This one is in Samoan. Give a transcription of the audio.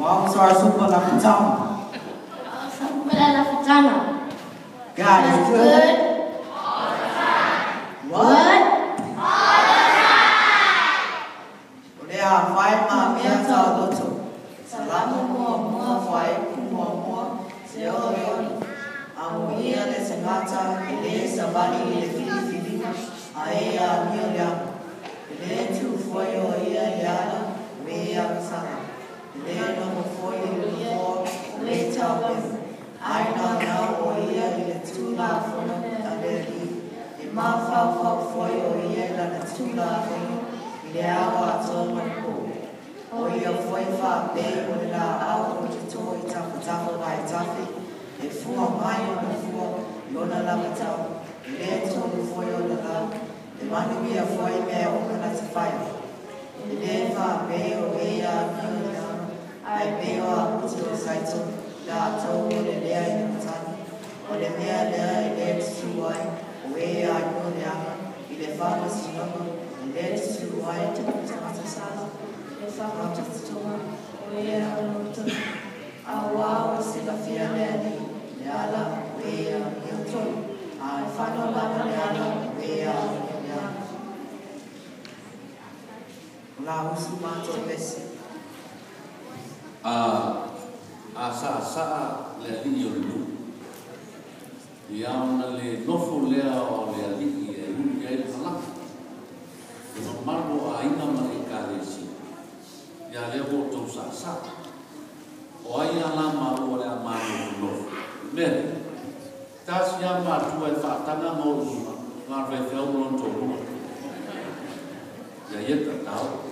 Wang Sar Super Lafutana. God is good. All the time. What? All the time. O lea fai ma mea tau loto. Salamu mua mua fai ku mua mua se o leoni. Amuia le sengata e le savali i le filifiliga a e a mio leaga. E le tu foi o ia i le ala o e agasala. E le noho foi i le nofoa o e tau Ai nā nau o ia i le tūlafono a le Alii. E mafaufau foi o ia i lana tūlafono i le ao atoa ma le pō. O ia foi faapei o le laau o le toto i tafatafa vaitafe, e fua mai ona fua i ona lavatau, e le tonu foi ona lau, e manuia foi mea uma na te faia. E le faapei o e amio i le aga, ae pei o apute o Saitoni, latou o le lea i le matagi. O le mea lea e le tutu ai, o e amio leaga, i le faamasinoga, e le tutu ai te tagata sala, E whakatututuma o e anutu. Auā ua silafia le Alii, le ala o e amio tonu, a e fano lava le ala o e amio leaga. O la usu mātou pese. A sa'asa'a le ali'i o le nu'u ia ona le nofo lea o le ali'i e uli ai le malaka le mamalu o aiga ma le ekalesia ia lea ua outou sa'asa'a o ai ala maua le a manofonofo mea lea tasi a matua e fa'ataga ma o luga ma le faifeau ma lona toalua ia ia tatau.